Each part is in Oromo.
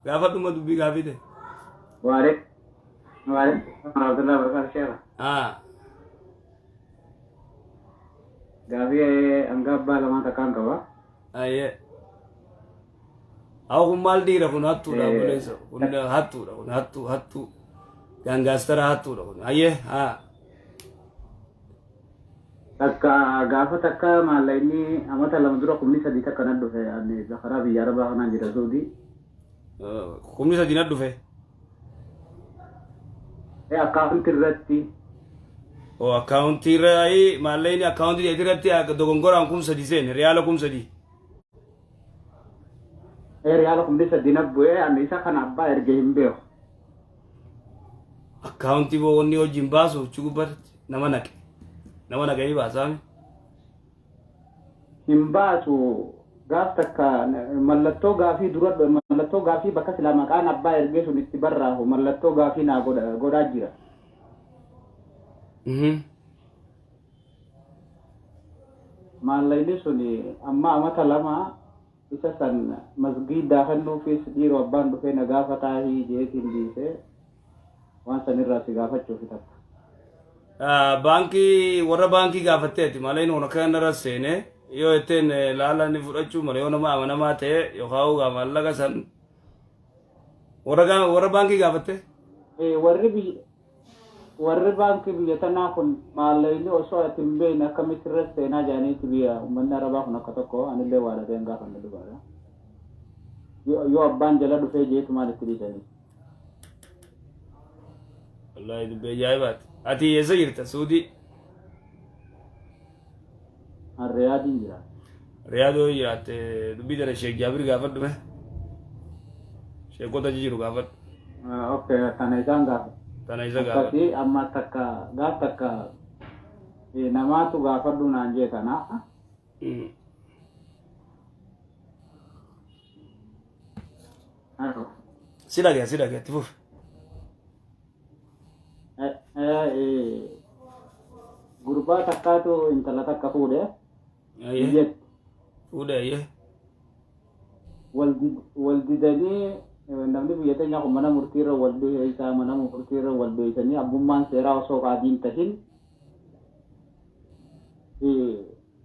Gaafadhuma dubbii gaafii ta'e. Waalaikum warahmatullahi wabarakatuh sheekha. Haa. Gaafii hanga abbaa lamaa takkaan qaba. Ayyee. Haa kun maal dhiira kun hattuudha obboleessa. Kun hattuudha kun hattuu hattuu. Gaangaastara hattuudha kun. Ayyee haa. Takka gaafa takka maallaqni amata 2 dura 3000 takka na dhufe ani karaa biyya arabaa kanaan jira Saudii. 3000 na dhufe. Akkaawunti irratti. Oo akkaawuntii irra maallaqni akkaawuntii irratti dogongoraan 3000 seene riyaala 3000. Riyaala 3000 na bu'ee ani isa kana abbaa erge hin beeku. Akkaawuntii boo wanni hojiin baasu achi gubbaatti nama naqe. Nama naqee baasaami. Hin baasu gaaf takka mallattoo gaafii dura mallattoo gaafii bakka silaa maqaan abbaa ergee sun itti barraahu mallattoo gaafii naa godhaa jira. Maallaqni sun amma amata 2 isa san masgiidaa kennuufis dhiiroo abbaan dhufee na gaafataahii jeetiin dhiisee waan san irraa si gaafachuufi takka. Baankii warra baankii gaafatteeti malee inni kun akka inni seene yoo jetteen laala inni fudhachuu malee yoo nama amanamaa ta'e yookaan ugaa maallaqa san warra baankii gaafatte. Warri biyya Warri baankii biyya tanaa kun maallaqni osoo ati hin beekne akkamitti irra seenaa jedhaniiti biyya uummanni arabaa kun akka tokko anillee waa dhabee hin gaafanne dhugaadha. Yoo abbaan jala dhufee jeetu maal itti dhiisanii? Wallaahi dubbii ajaa'ibaati. Ati eessa jirta? Suudii? An Riyaadiin jira. Riyaadoo jiraatte dubbii tana Sheek Jaabir gaafadhu mee. Sheekota achi jiru gaafadhu. Okay, tana isaan gaafa. Tana isa gaafadhu. Akkasii amma takka gaaf takka namaatu gaafadhu naan jee tana. Si dhagaya si dhagaya itti fufi. Gurbaa takkaatu intala takka fuudhe Ayyee. biyyatti Fuudhe ayyee. Wal didanii namni biyya teenya kun mana murtiirra wal dhiheessaa mana murtiirra wal beeysanii abbummaan seeraa osoo qaadiin tahin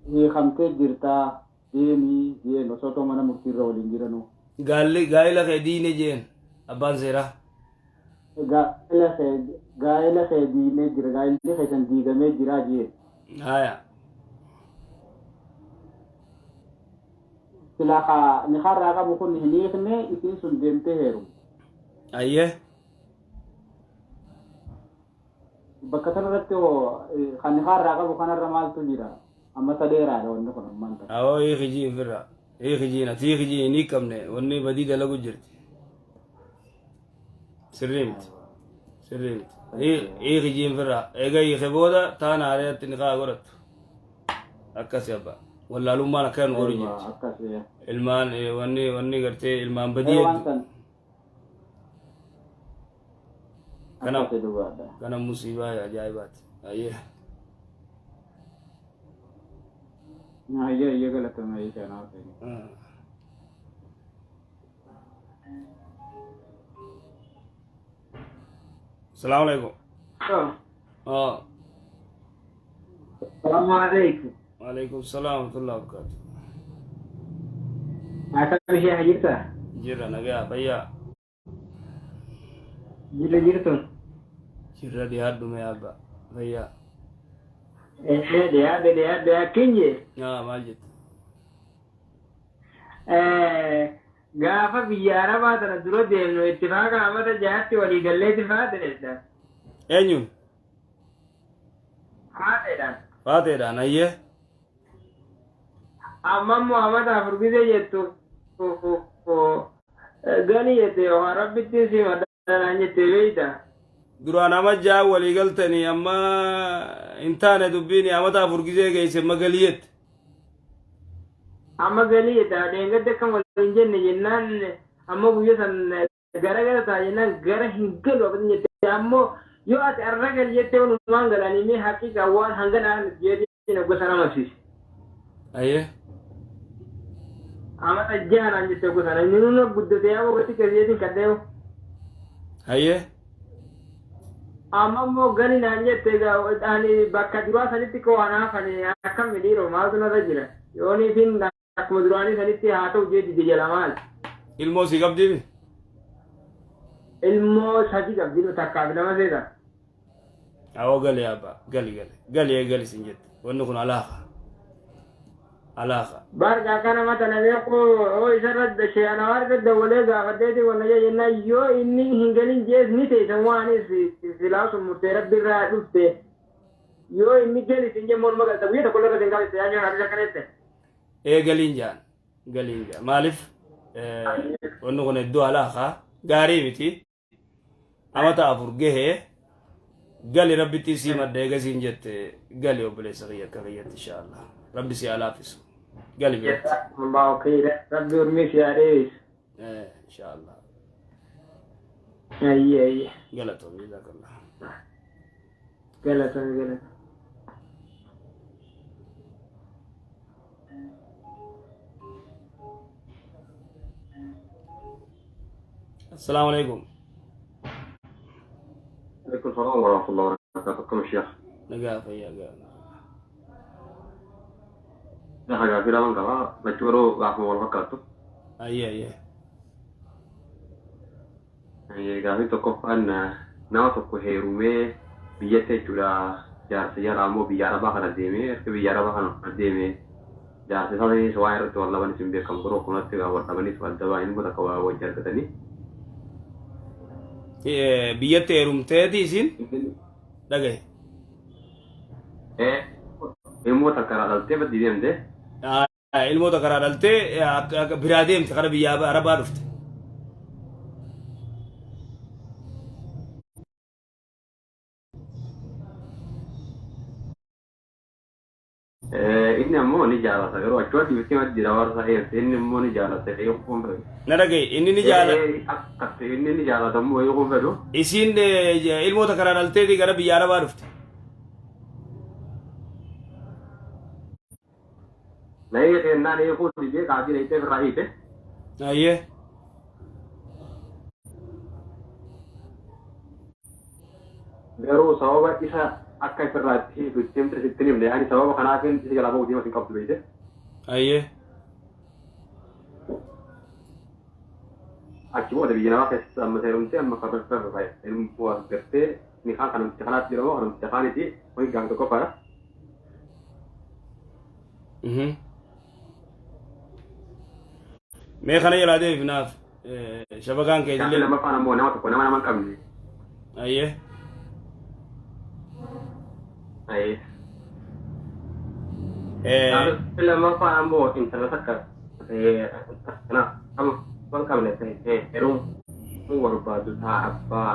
hiikamtee jirtaa deemii jeen osoo too mana murtiirra waliin jiranuu. Gaalli gaa'ila kee diine jeen abbaan seeraa. Gaa'ela kee gaa'ela kee diinee jira gaa'elli keessan diigamee jira jeen. Haya. Silaa kaa nikaarraa qabu kun hin hiikne isiin sun deemtee heerumte. Ayyee. Bakka kanarratti hoo kan nikaarraa qabu kanarra maaltu jira? Amma ta dheeraadha wanni kun ammaan tana. Awoo hiiki jiin firra. Hiiki jiin ati hiiki jiin hin hiikamne wanni badii dalagu jirti. Sirrii miti. Sirrii miti. Hiiki jiin firra. Eega hiike booda taana hareetti nikaa godhattu. Akkasi abbaa. Wallaalummaan akka nu godhu jirti. Akkasi. Ilmaan wanni gartee ilmaan badii Waan hedduu. san Kana akkasi dhugaadha. kana musiibaa ajaa'ibaati. Ayyee. Ayyee ayyee galatama ayyee kanaaf. Salaamu alaikum. Oh. Salaamu alaikum. Waalaikum salaam wa rahmatullahi wa barakatuh. Akkam ishee jirta? Jirra nagaa fayyaa. Jirra jirtu. Jirra dhiyaadhu mee abba fayyaa. Ee dhiyaadhe dhiyaadhe akkin jee. Yaa maal jette? Gaafa biyya Arabaa tana dura deemnu ittifaaqa amata jahatti walii galleeti faateedha. Eenyuun? Faateedhaan. Faateedhaan ayyee. Amma immoo amata 4 gisee jettu gali jette yookaan rabbittiin si madanaan jettee beeyta. Duraan ama 6 walii galtanii amma hin taane dubbiin amata 4 gisee geesse amma galii jette. Amma galii jette dheengadda akkam waliin jenne jennaan amma guyya san gara gara ta'a jennaan gara hin galu akkasii jette ammoo yoo ati arra gali jettee walumaan galanii mee haqiiqa waan hangana jeetiin gosa nama amansiise. Ayyee. Amata jaha naan jette gosa inni nuna guddate yaa wagatti keesseetiin kadheewu. Hayyee. Amma immoo gali naan jette egaa ani bakka duraa sanitti koo waan hafani akkam dhiiroo maaltu narra jira. Yooniifin akkuma duraanii sanitti haa ta'u jee dide jala maal. Ilmoo sii qabdiimi? Ilmoo sadi qabdi takkaa fi lama seeta. Awoo gali abbaa gali gali gali ee gali sin jette wanni kun alaaqa alaaqa. Barga akka nama tana beeku oo isarra sheekanawaa irra dawwalee gaafadheeti wanna jee jennaan yoo inni hin galin jees ni teessan waanis silaa sun murtee rabbi irraa dhufte yoo inni gali sin jee morma galta guyya tokko irra sin qabiste yaa nyaata akka kanette. Ee galiin jaan galiin jaan maaliif wanni kun hedduu alaaqa gaarii miti. Amata 4 gahee gali rabbitti sii madda eega siin jette gali obboleessa kiyya akka kiyyatti insha Allah rabbi si haa laaffisu gali biratti. Jazakumullahu khairan. Rabbi urmii si haa dheeressu. Insha Allah. Ayyee ayyee. Galatoom jazakallah. Galatoomi galatoomi. Assalaamu alaikum. Alaikum salaam wa rahmatullahi wa barakatuh. Akkam sheekh? Nagaa fayyaa gaa. Sheekh gaafii lamaan qaba. Lachuu yeroo gaafuma wal fakkaattu. Ayyee ayyee. Gaafiin tokkoffaan nama tokko heerumee biyyatti jechuudha jaarsa jala ammoo biyya arabaa kana deemee erga biyya arabaa kana deemee jaarsa isaaniis waa irratti wal dhabanis hin beekamu garuu akkumatti wal dhabanis wal dabaa ilmoo takka waa wajji argatanii. Biyyatti heerumteeti isin dhagaye. Ilmoo takka irraa dhaltee baddii deemte. Ilmoo takka irraa dhaltee biraa deemte kara biyya arabaa dhufte. Inni ammoo ni jaalata garuu achuma dhiiftee maddi dabarsa eerte inni immoo ni jaalata eeguun fedhu. Na dhagaye inni ni jaala. Akkas inni ni jaalata immoo eeguun fedhu. Isiin ilmoo takka irraa dhalteeti gara biyya arabaa dhufte. Na eege jennaan eeguu didee qaadii dhayxee ofirraa hiite. Ayyee. Garuu sababa isa akka ifirraa itti hiitu itti himte sitti hin himne. Ani sababa kanaafin isa jalaa ba'uu deema sin qabdu beeyte. Ayyee. Achi booda biyya namaa keessa amma seerumtee amma karra ilmoo argattee ni kaan kanamticha kanaatti jedhamu kanamticha kaaniti wani gaafa tokkoffaadha. Mee kana jalaa deebifnaaf shabakaan Gaaffii keetillee. lammaffaan ammoo nama tokko nama nama hin qabne. Ayyee. Ayyee. Gaaffii lammaffaan ammoo intala takka nama hin qabne ta'e heerumuu barbaadu ta'a abbaa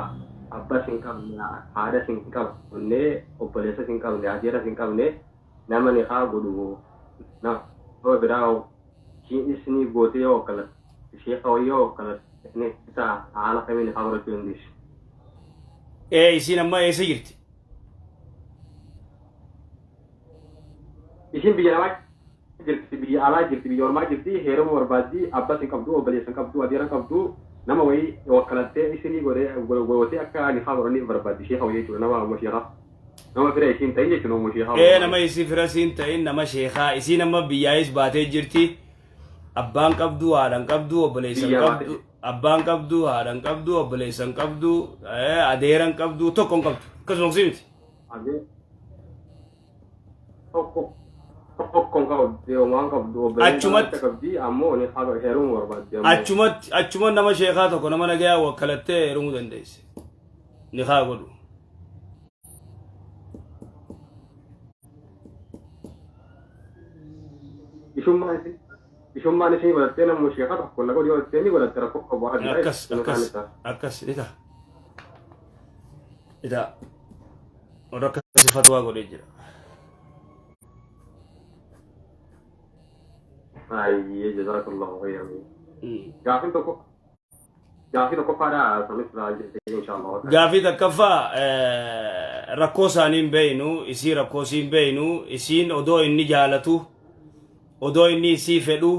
abbas hin qabne haadhas hin qabne obboleessas hin qabne adeeras hin qabne nama nikaa godhu nama biraa ishiin isinii gootee yoo wakkalatte sheeka wayii yoo wakkalatte ni ta'a haala kamiin nikaa godhachuu dandeessi. Ee isiin amma eessa jirti? Isiin biyya namaa jirti biyya alaa jirti biyya ormaa jirti heeruma barbaaddi abbas hin qabdu obboleessa hin qabdu adeera hin qabdu nama wayii wakkalattee isinii godhee gootee akka nikaa godhaniif barbaaddi sheeka wayii jechuudha nama amma sheekaa. Nama fira isii hin ta'in jechuun nama sheekaa. Ee nama isii fira isiin ta'in nama sheekaa isiin amma biyyaayis baatee jirti. Abbaan qabdu haadhan qabdu obboleessan Biyyaa qabdu abbaan qabdu haadhan qabdu obboleessan qabdu adeeran qabdu tokko hin qabdu akkasuma si miti. Adee tokko tokko hin qabdu homaa hin qabdu obboleessan qabdi ammoo ni heerumuu barbaaddi ammoo. Achumatti achuma nama sheekaa tokko nama nagayaa wakkalattee heerumuu dandeesse. Nikaa godhu. Ishummaan isii ishummaan isii godhattee namuma sheekaa tokko laga odii godhattee ni godhatte rakkoo qabu haadha Akkas akkas akkas ni ta'a. Ni ta'a. Warra akkasii fatwaa godhee jira. Ayyee jazaakallahu khayran. Gaafiin tokko gaafii tokkoffaadha sanis irraa jirte inshaallah. Gaafii takkaffaa rakkoo isaanii hin beeynu isii rakkoo isii hin beeynu isiin odoo inni jaalatu odoo inni isii fedhu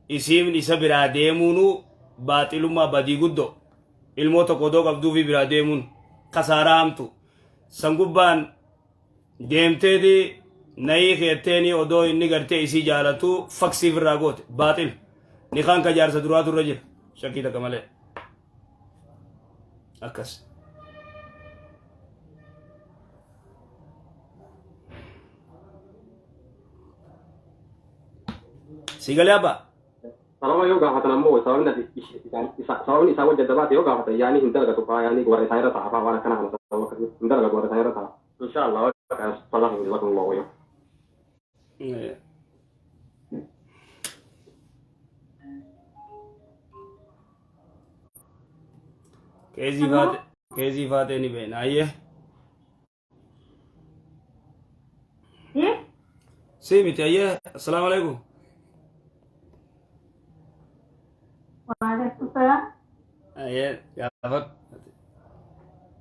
Isiin isa biraa deemuunu baaxilummaa badii guddoo. Ilmoo tokko odoo qabduufi biraa deemuun kasaaraa hamtu. San gubbaan deemteeti nayii keetteeni odoo inni gartee isii jaalatu faksiif irraa goote baaxil. Nikaan ka jaarsa duraatu irra jira shakkii takka malee. Akkas. Si galee abbaa? Sababa yoo gaafatan ammoo sababni ati sababni isaa wajji adda baate yoo gaafatan yaanii hin dalagatu faa yaanii warra isaa irra ta'a faa waan akkana kana sababa akkasii hin dalagatu warra isaa irra ta'a. Insha Allah waaqa salaam jazakumullahu khayran. Keezii faate keezii faatee ni beekna ayyee. Eh? Si miti ayyee assalaamu alaikum. Waalaikum salaam. Ayyee gaafadhu.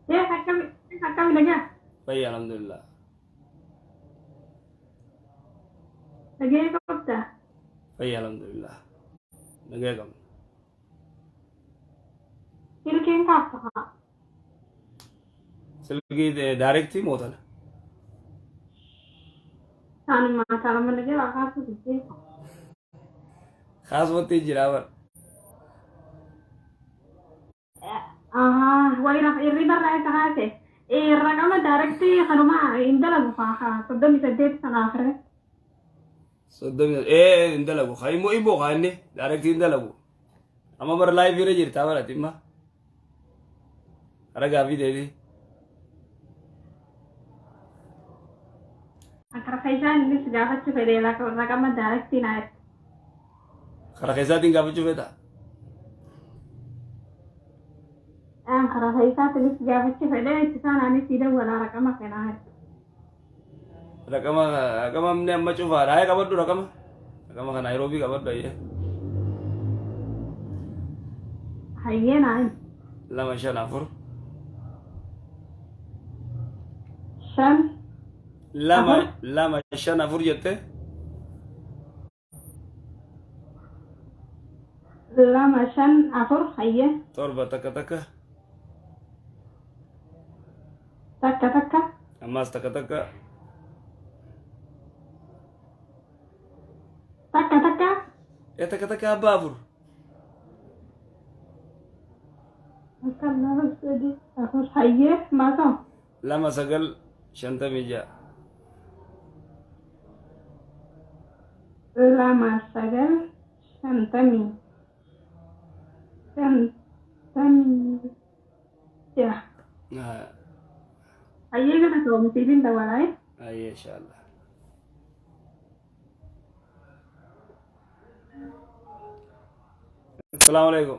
Eh, akkami akkami nagaa? Fayya alhamdulillah. Nagaya qabda? Fayya alhamdulillah. Nagaya qabna. Silkiin kaafta haa. Silkii daarektii moo tana? Taanuma taanuma na jalaa kaasuu diddee. Kaasumatti jira bara. Ahaa, wayi rafa irriba irraa isa kaase. Raqama daarektii kanuma hin dalagu haa 38 sana afre. Soddomii ee hin dalagu. Haa immoo immoo haa inni daarektii hin dalagu. Amma bara laayifii irra jirtaa bara timma. Hara gaaffii deebii. Karaa keessaan innis gaafachuu fedhe raqama daarektii naa erge. Karaa keessaatiin gaafachuu feetaa? Karaa keessaatiinis gaafachuu fedhe itti saanaanis si dawwalaa raqama kanaa erge. Raqama raqama amni amma cufaadha. Haa qabadhu raqama. Raqama kan Naayiroobii qabadhu ayyee. Hayyee naa himi. 2 5 4. 5 2 4 2 5 4 jette. 2 5 4 hayyee. 7 1 1. 1 1. Ammaas 1 1. 1 1. Ee 1 1 abbaa 4. 1 2 3 4 hayyee maasoo. 2 9 56. 2 9 56. Hayyee gara toomisiitiin dawwalaa. Hayyee inshaallah. Assalaamu alaikum.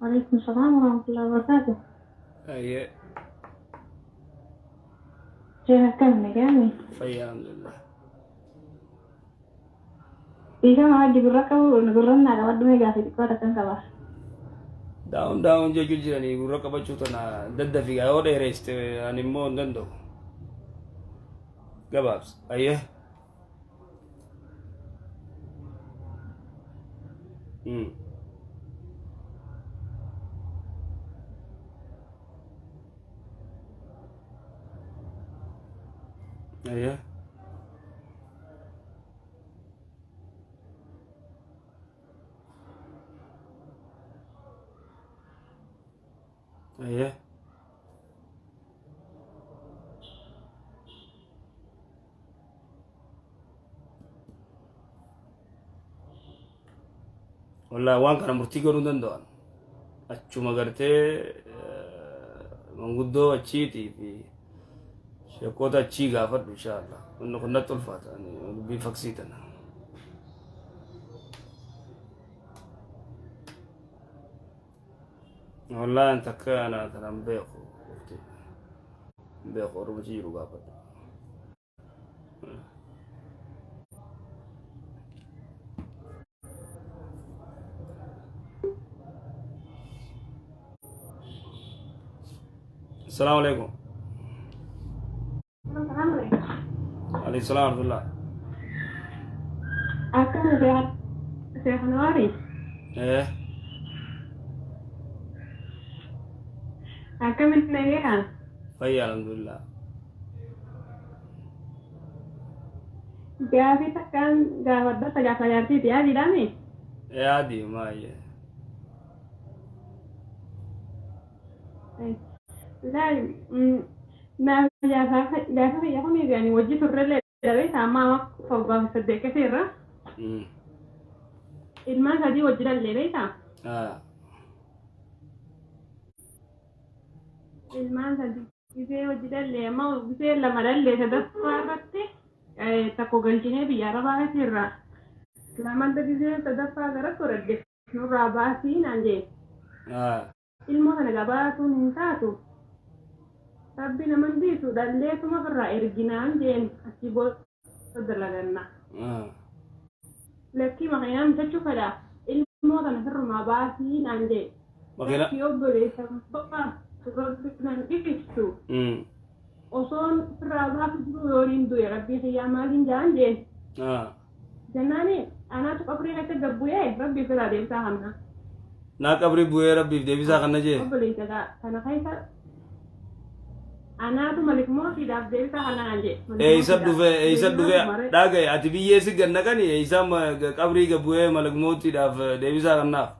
Waalaikum salaam warahmatullahi wabarakatuh. Hayyee. Sheekh akkam nagaami? Fayyaa alhamdulillah. Dhiifama wajji gurra qabu gurrannaa qabadhu mee gaafii xiqqoo takkan qaba. Daawun daawun jechuu jiranii gurra qabachuu tana daddafi yoo dheereessite ani immoo hin danda'u. Gabaabsa. Ayyee. Ayyee. Ayyee. Wallaahi waan kana murtii godhuu hin danda'an. Achuma gartee manguddoo achiitii fi sheekota achii gaafadhu inshaallah. Wanni kun natti ulfaata ani dubbii faksii tana. Wallaahi an takka ana tana hin beeku. Hin beeku oromichi jiru gaafadhu. Assalamu alaikum. Alayhi salaam warahmatullah. Akkam Seexanwaari. Akkamitti nagayaa? Fayyaa alhamdulillah. Gaafii takkaan gaafadha sagaafa jaartiiti yaadiidhaami? Yaadi maayye. Laal naaf gaafa fayyaa kun yaani wajji turrellee dhabee amma amma 7 fi 8 keessa irra. Ilmaan sadii wajji dhallee beektaa? Ilmaan sadii gisee wajji dhallee amma gisee lama dhallee sadaffaa irratti tokko galchinee biyya arabaa keessa irra. Lamanta gisee sadaffaa gara godhadhe nurraa baasii naan jee. Ilmoo kana gabaasuun hin taatu. Rabbi naman dhiisu dhalleetuma ofirraa erginaan jeen achi booda dalaganna. Lakkii makiinaan bitachuu fedha. Ilmoo kana firrumaa baasii naan jee. Lakkii obboleessa baasu rabbi nan dhiisu. Osoon firraa baasu jiru yoon hin du'e rabbii kiyyaa maaliin jaan jeen. Jennaani anaatu qabrii keessa gabbu'ee rabbii firraa deebisaa kanna. Naa qabrii bu'ee rabbiif deebisaa kanna jee. Obboleessa kana keessa anaatu malik mootiidhaaf deebisaa kanna naan jee. Eeysa dhufe eeysa dhufe dhagaye ati biyyee si gad naqani eeysa qabrii gabbu'ee malak mootiidhaaf deebisaa kannaaf.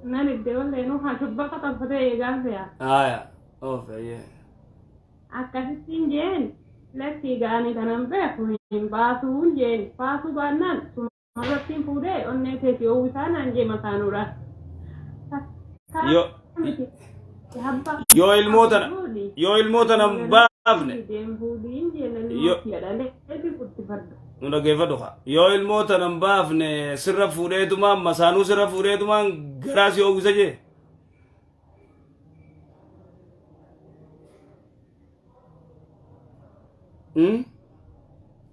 Nan iddee wallee nu haa shubbaka tolfatee eegaan fe'a. Haya. Of ayyee. Akkasittiin jeen lakkii ga'anii kanan beeku hin baasuun jeen baasuu baannaan sumarrattiin fuudhee onnee teeti oowwisaa naan jee masaanuudha. Yoo ilmoo tana yoo ilmoo tana hin baafne nu dhaggeeffadhu haa yoo ilmoo tana hin baafne sirra fuudheetumaan masaanuu sirra fuudheetumaan garaa si oowwisa jee.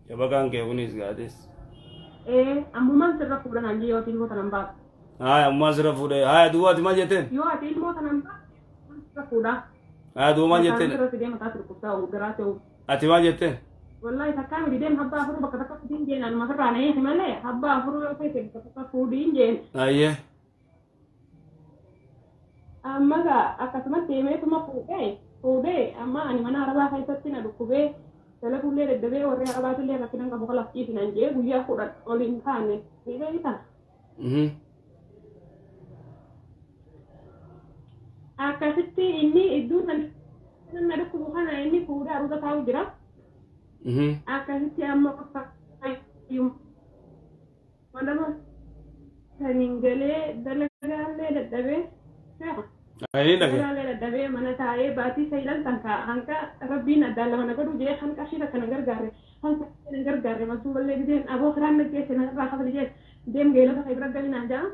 Jabaqaan kee kunis gaates. Ammumaan sirra fuudha naan jee yoo ati ilmoo tana hin baafne. Haya ammumaan sirra fuudhee haya duwwaa ati maal jetteen? Yoo ati ilmoo tana hin baafne sirra fuudha. Haya duwwaa maal jetteen? Sirra fidee mataa sirkubsaa garaa ta'u. Ati maal jetteen? Wallahi takkaa miti deem habbaa afuruu bakka takka fuudhiin jeen anuma sirraa na hiiki malee habbaa afuruu yoo feete bakka takka fuudhiin jeen. Ayyee. Amma gaa akkasumas deemeetuma fuudhee amma ani mana arabaa keessatti na dhukkubee dalaguullee daddabee warri arabaatillee rakkina qabu kalaaf ciisinaan jee guyyaa 10 ol hin taane ni beektaa? Akkasitti inni iddoo san na dhukkubu kana inni fuudhee aruuza taa'u jira. Akkasitti amma fayyummaa saniin galee dalagaallee dadhabee Ani dhage. dalagaallee dadhabee mana taa'ee baatii sayilan san hanga rabbiin addaan lama na godhu jee han qarshii takka na gargaarre han na gargaarre masuuballee giseen aboo kiraan na geesse na irraa kafali jee deem geelota kee bira galinaan jaa.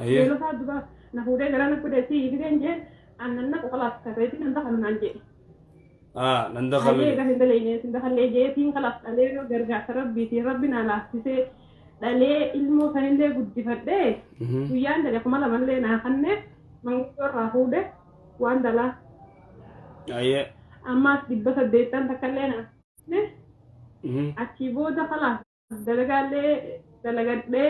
Geelota duba na fuudhee gara na godhe si giseen jee annan naqu khalaas kaseetiin nan dakalu naan jee. Nan dakalu. Hayyee egaa hin dalayne sin dakallee jeetiin khalaas dhalee gargaarsa rabbiitiin rabbi naa laaffisee dhalee ilmoo sanillee guddifadhee guyyaan dale 2000llee naa kanne manguddoo irraa fuudhe waan dalaa. Ammaas 800 takkallee naa kanne achii booda khalaas dalagaallee dalagadhee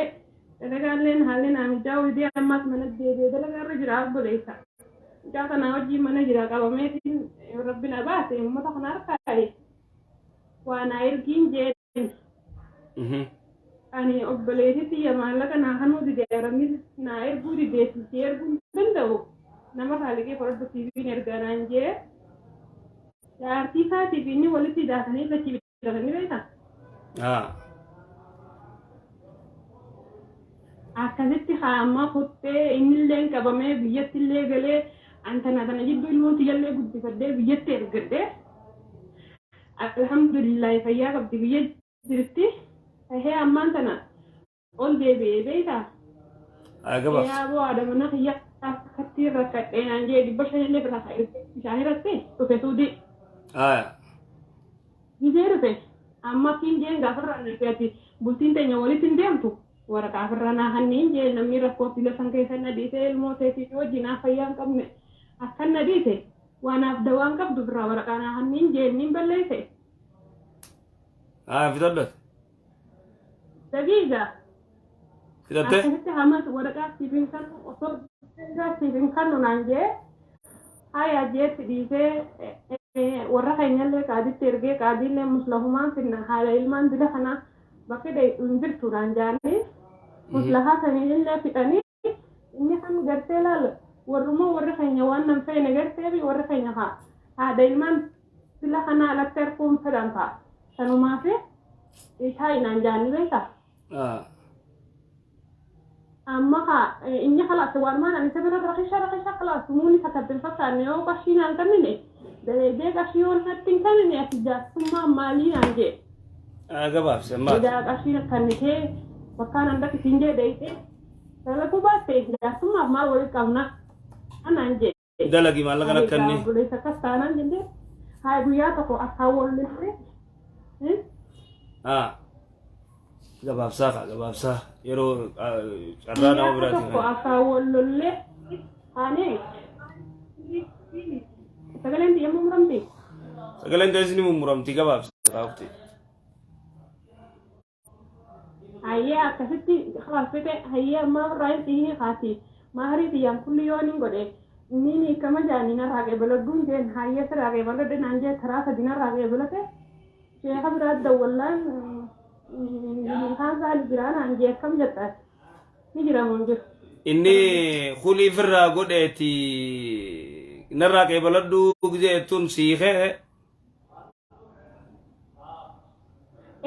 dalagaalleen haalli naa mijaa'uu didee ammaas mana deebi'ee dalagaarra jira obboleessa. Mucaa kanaa wajjin mana jira qabameetiin rabbi na baase uummata kana harkaa waa naa ergiin jeen. Ani obboleessi tiyya maallaqa naa kanuu dide arabni naa erguu dide si erguu hin danda'u nama kaaliqee fudhadhu siifiin ergaa naan jee jaartii isaatiif inni walitti daakanii dachii bitatanii beektaa? Akkasitti haa amma kuttee innillee qabamee biyyattillee galee an tana tana jidduu ilmoo tiyyallee guddifadhee biyyatti ergadhee alhamdulillahi fayyaa qabdi biyya jirti tahee ammaan tana ol deebi'ee beektaa? Gabaabsa. Yaa boo haadha mana kiyya akkatti rakkadhee naan jee 500llee biraa bishaan irratti dhufe suudii. Gizee dhufe amma akkiin jeen gaafarraa na ati bultiin teenya walitti hin deemtu waraqaa ofirraa naa hanniin jee namni rakkoo fila san keessa na dhiisee ilmoo teetii wajjin naa fayyaa hin qabne akkan na dhiise waanaaf dawaan qabdu birraa waraqaa naa hanniin jee niin balleesse. Haa fixadhu. Daqiiqa. Fixattee? Akkasitti hamas waraqaa siif hin kennu osoo siif hin kennu naan jee haya jeetti dhiisee warra keenyallee qaaditti ergee qaadiillee muslahumaan finna haala ilmaan dila kana bakka hin jirtu naan jaanii muslahaa saniinillee fixanii inni kan gartee laal warruma warri keenya waan nan feene gartee fi warri keenya haa haadha ilmaan dila kana alatti arguun fedhan ta'a sanumaa fi isaa naan jaanii beekaa. Amma haa inni خلاص waan maan ani sabira rakisha rakisha خلاص muuni takkaatti fakkaanne yoo qarshii naan kennine dalaydee qarshii yoo natti hin kennine ati jaarsummaa maalii naan jee. Gabaabse ammaa. Edaa qarshii kennitee bakkaan an dhaqi siin jee dheeyte dalaguu baatte jaarsummaaf maal walitti qabna anaan jee. Dalagi maallaqa na kenni. Obboleessa akkas taanaan jennee haa guyyaa tokko akkaan wal lixxe. Gabaabsaa kaa gabaabsaa yeroo carraa nama biraatiin. Tokko afaan wal lollee haanee sagaleen xiyya mummuramti. Sagaleen teessi ni mummuramti gabaabsa kaafti. Hayyee akkasitti خلاص fete hayyee ammaa irraa hin xiyyi kaati maarii xiyyaan kulli yoo nin godhe inni ni kama jaanii narraa qeebaladhuun jeen hayyee sirraa qeebaladhe naan jee taraa sadi narraa qeebalate sheeka biraa dawwallaan kaan saali jiraa naan jee akkam jetta ni jira moo hin jiru. Inni kulii firraa godheeti narraa qeebaladhu gisee jettuun siikee.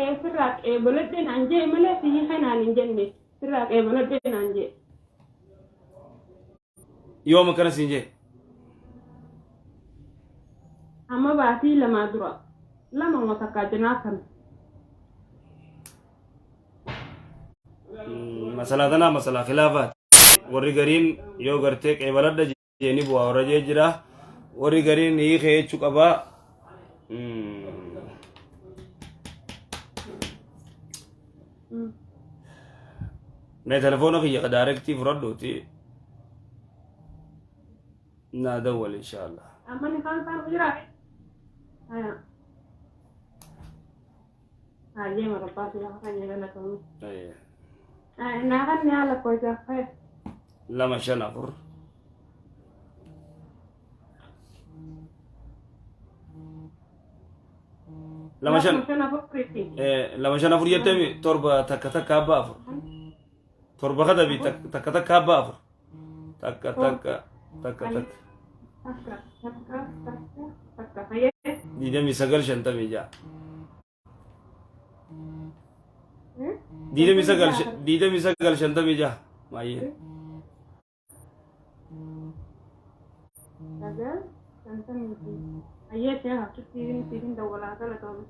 Ee sirraa qeebaladhe naan jee malee siikee naan hin jenne sirraa qeebaladhe naan jee. Yoom akkana siin jee? Amma baatii lamaa dura lama moo takkaa jenaa kan. Masalaa tanaa masalaa khilaafaati. Warri gariin yoo gartee qeebaladha jeeni bu'aa warra jee jira. Warri gariin hiikee jechuu qabaa. Mee telefoona kiyya daarektii fudhadhuuti naa dawwal inshaallah. Amma ni kaan isaan jira. Haya. Hayyee marabbaa si lafa kan galatamu. Naa kan ni haala koo jaaffee. 2 5 4. 2 5. 5 4. 2 5 4 jettee 7 1 1 abbaa 4. 7 katabii 1 1 abbaa 4. 1 1 1 1. 1 1 1 1 hayyee. 29 56. 29 29 56 maayyee. 9 50 hayyee sheekha siifin dawwalaa galatoomne.